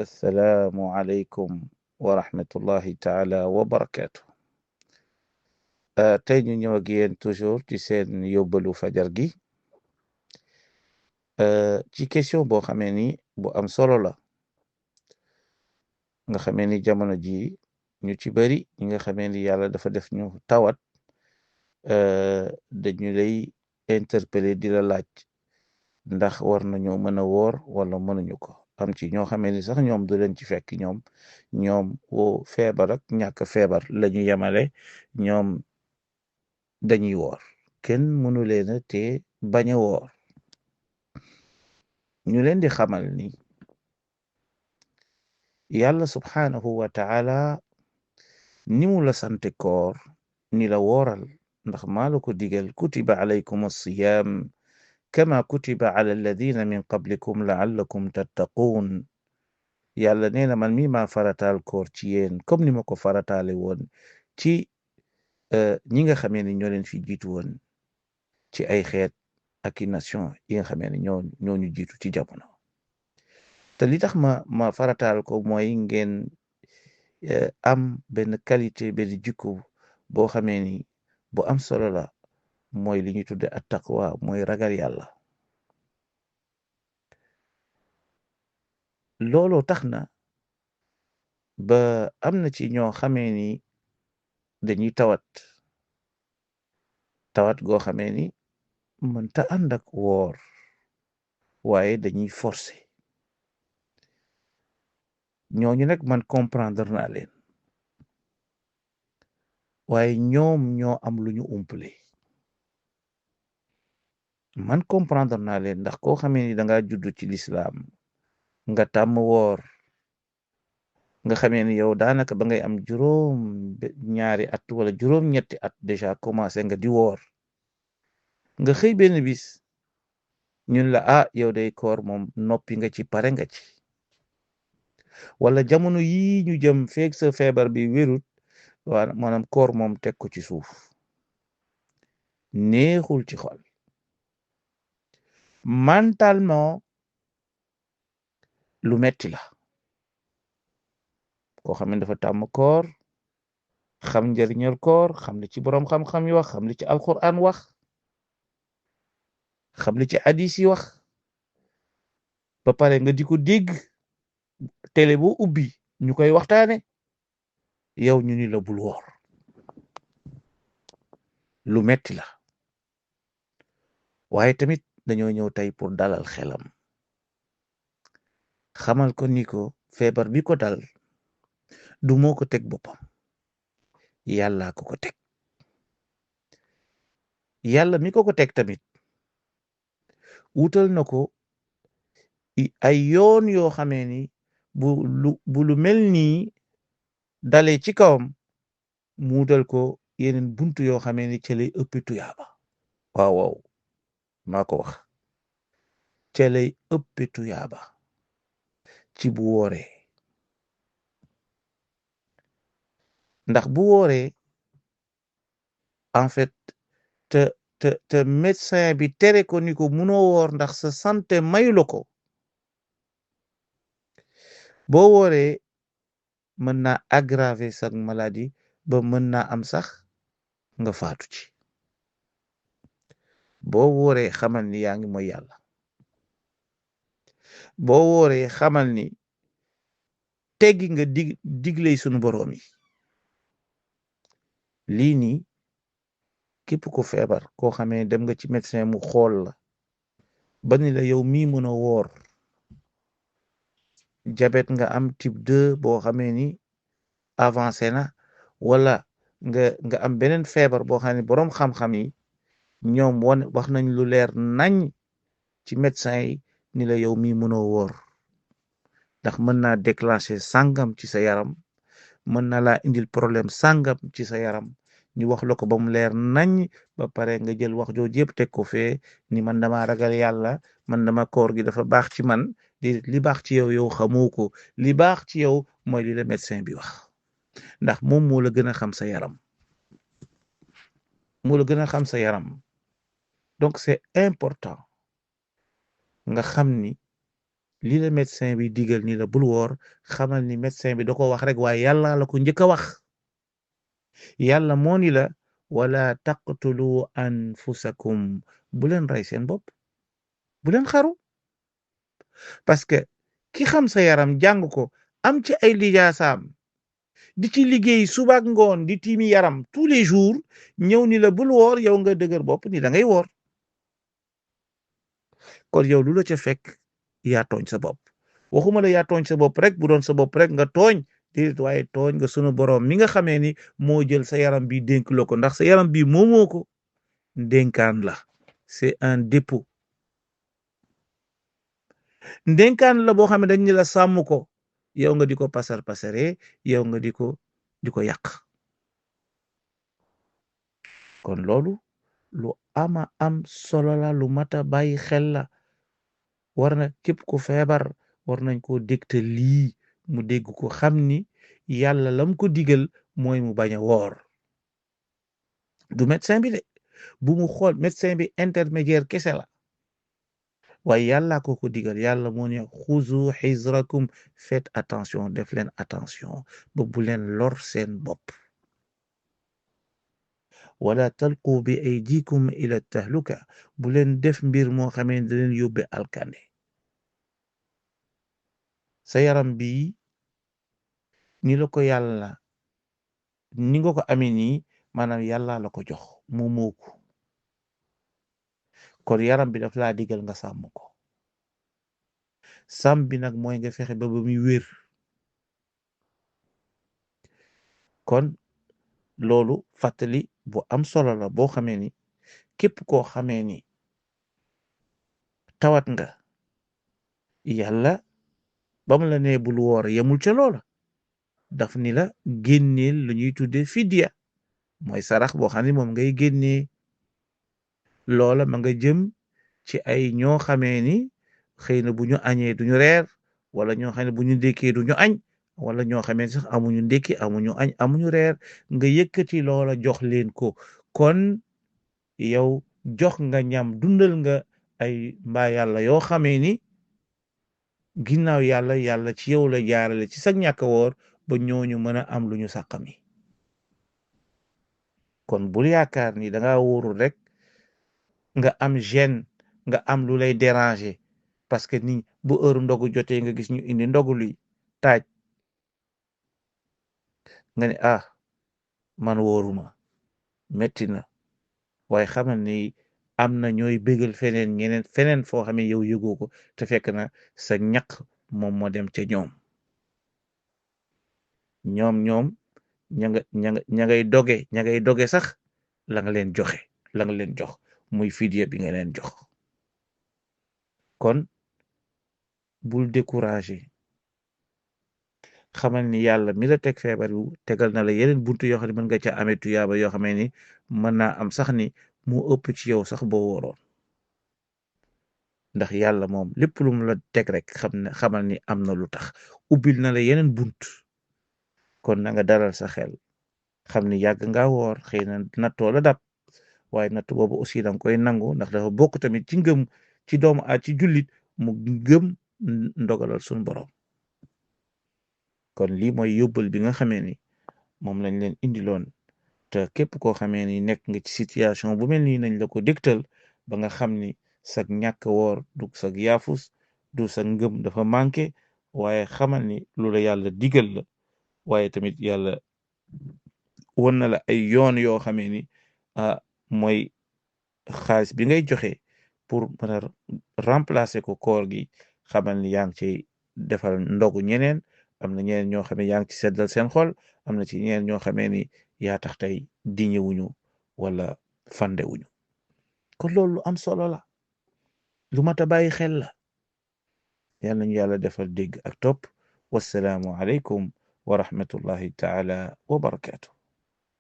السلام عليكم ورحمة الله تعالى وبركاته. tey ñu ñëw ak yéen toujours ci seen yóbbalu fajar gi ci question boo xamee ni bu am solo la nga xamee ni jamono ji ñu ci bari ñi nga xamee ni yàlla dafa def ñu tawat dañu lay interpeller di la laaj ndax war nañoo mën a woor wala mënuñu ko am ci ñoo xamee ni sax ñoom du leen ci fekk ñoom woo feebar ak ñàkk feebar lañu yemale ñoom dañuy woor kenn mënu leen a te bañ a woor ñu leen di xamal ni yàlla subhaanahu wa taala ni mu la sante koor ni la wooral ndax maa la ko digal kutiba alaykum as-siyaam kama kutiba ala alladina min qablikum laallakum tattaquun yàlla nee na man mi maa farataal koor ci yéen comme ni ma ko farataale woon ci ñi nga xamee ni ñoo leen fi jiitu woon ci ay xeet ak i nation yi nga xamee ne ñoo ñu jiitu ci jamono te li tax ma farataal ko mooy ngeen am benn qualité benn jikko boo xamee ni bu am solo la mooy li ñu tudde at taqwa mooy ragal yàlla looloo tax na ba am na ci ñoo xamee ni dañuy tawat goo xamee ni mënta ànd ak woor waaye dañuy forcer ñooñu nag man comprendre naa leen waaye ñoom ñoo am lu ñu umpale man comprendre naa leen ndax koo xamee ni da nga judd ci lislaam nga tàmm woor nga xamee ni yow daanaka ba ngay am juróom ñaari at wala juróom ñetti at déjà commencé nga di woor nga xëy benn bis ñun la yow day koor moom noppi nga ci pare nga ci wala jamono yii ñu jëm feeg sa feebar bi wérut waa maanaam koor moom teg ko ci suuf neexul ci xol mentalement lu metti la koo xam ne dafa tàmm koor xam njëriñal koor xam li ci boroom xam-xam yi wax xam li ci alquran wax xam li ci hadis yi wax ba pare nga di ko dégg télé bu ubbi ñu koy waxtaane yow ñu ni la bul woor lu metti la waaye tamit dañoo ñëw tey pour dalal xelam xamal ko ni ko feebar bi ko dal du moo ko teg boppam yàlla ko teg yàlla mi ko teg tamit wutal na ko ay yoon yoo xamee ni bu lu mel nii dalee ci kawam mu wutal ko yeneen buntu yoo xamee ni ca lay ëppi tuyaaba waaw maa ko wax ca lay ëppi tuyaaba ci bu wooree ndax bu wooree en fait te médecin bi tere ko ni ko munoo woor ndax sa santé mayu la ko boo wooree mën naa aggraver sa maladie ba mën naa am sax nga faatu ci boo wooree xamal ni yaa ngi mooy yàlla boo wooree xamal ni teggi nga digley sunu boroom yi lii nii képp ko feebar koo xamee dem nga ci médecin mu xool la ba ni la yow mii mën a woor diabète nga am type 2 boo xamee ni avancé na wala nga am beneen feebar boo xam ne boroom xam-xam yi ñoom wax nañ lu leer nañ ci médecin yi ni la yow mii mënoo woor ndax mën naa déclencher sàngam ci sa yaram mën na laa indil problème sàngam ci sa yaram ñu wax la ko ba mu leer nañ ba pare nga jël wax jooju yëpp teg ko fee ni man dama ragal yàlla man dama koor gi dafa baax ci man li baax ci yow xamoo ko li baax ci yow mooy li la médecin bi wax ndax moom moo la gën a xam sa yaram donc c'est important nga xam ni li la médecin bi digal ni la bul woor xamal ni médecin bi da ko wax rek waaye yàlla la ko njëkk a wax yàlla moo ni la wala taqtulu anfusakum bu leen rey seen bopp bu leen xaru parce que ki xam sa yaram jàng ko am ci ay lijaasaam di ci liggéey suba ak ngoon di tiimi yaram tous les jours ñëw ni la bul woor yow nga dëgër bopp ni da ngay woor kon yow lu la ca fekk yaa tooñ sa bopp waxuma la yaa tooñ sa bopp rek bu doon sa bopp rek nga tooñ déedéet waaye tooñ nga sunu boroom mi nga xamee ni moo jël sa yaram bi dénk la ko ndax sa yaram bi moomoo ko ndénkaan la c'est un dépôt ndénkaan la boo xam ne dañ ni la sàmm ko yow nga di ko pasar pasaree yow nga di ko yàq kon loolu lu ama am solo la lu mata bàyyi xel la war na képp ku feebar war nañ koo dégtal lii mu dégg ko xam ni yàlla lam ko digal mooy mu bañ a woor du médecin bi de bu mu xool médecin bi intermédiaire kese la waaye yàlla ko digal yàlla moo ne xuzu xizrakum faites attention def leen attention ba bu leen lor seen bopp wala talqu bi aydikum ila tahluka bu leen def mbir moo xamee da leen yóbbe alkande sa yaram bi ni la ko yàlla ni nga ko amee nii maanaam yàlla la ko jox moo mooku kon yaram bi daf laa digal nga sàmm ko sàmm bi nag mooy nga fexe ba muy wér kon loolu fàttali bu am solo la boo xamee ni képp koo xamee ni tawat nga yàlla ba mu la nee bul woor yemul ca loola daf ni la génneel lu ñuy tuddee fidya mooy sarax boo xam ne moom ngay génnee loola ma nga jëm ci ay ñoo xamee ni xëy na bu ñu añee duñu reer wala ñoo xam ne bu ñu ndékkee duñu añ wala ñoo xamee sax amuñu ndékki amuñu añ amuñu reer nga yëkkati loola jox leen ko kon yow jox nga ñam dundal nga ay mbaa yàlla yoo xamee ni ginnaaw yàlla ci yow la jaarale ci sag ñàkk woor ba ñooñu mën a am lu ñu sàqami kon bul yaakaar ni danga wóorul rek nga am gêne nga am lu lay déranger parce que ni bu heure ndogu jotee nga gis ñu indi ndogu luy taaj nga ne man wóoruma metti na waaye xamal ni am na ñooy bégal feneen foo xam ne yow yëgoo ko te fekk na sa ñaq moom moo dem ca ñoom ña ngay doge sax la nga leen jox muy fidya bi nga leen jox kon bul découragé xamal ni yàlla mi la teg feebar yu tegal na la yeneen buntu yoo xam ne mën nga ca amee tuyaaba yoo xamee ni mën naa am sax ni mu ëpp ci yow sax boo wóoroon ndax yàlla moom lépp lu mu la teg rek xamal ni am na lu tax ubbil na la yeneen bunt kon na nga dalal sa xel xam ni yàgg nga woor xëy na nattoo la dab waaye natt boobu aussi danga koy nangu ndax dafa bokk tamit ci ngëm ci ci jullit mu gëm ndogalal suñu borom kon lii mooy yóbbal bi nga xamee ni moom lañ leen indiloon te képp koo xamee ni nekk nga ci situation bu mel nii nañ la ko dégtal ba nga xam ni sag ñàkk woor du sag yaafus du sa ngëm dafa manqué waaye xamal ni lu la yàlla digal la waaye tamit yàlla won na la ay yoon yoo xamee ni mooy xaalis bi ngay joxe pour mën a remplacer ko koor gi xamal ni yaa ngi ci defal ndogu ñeneen am na ñeneen ñoo xam ne yaa ngi ci seddal seen xol am na ci ñeneen ñoo xamee ni yaa tax tey diñewuñu wala fandewuñu kon loolu lu am solo la lu mat a bàyyi xel la yal nañu yàlla defal dégg ak topp wassalaamu aleykum wa rahmatullahi taala wa barakaatu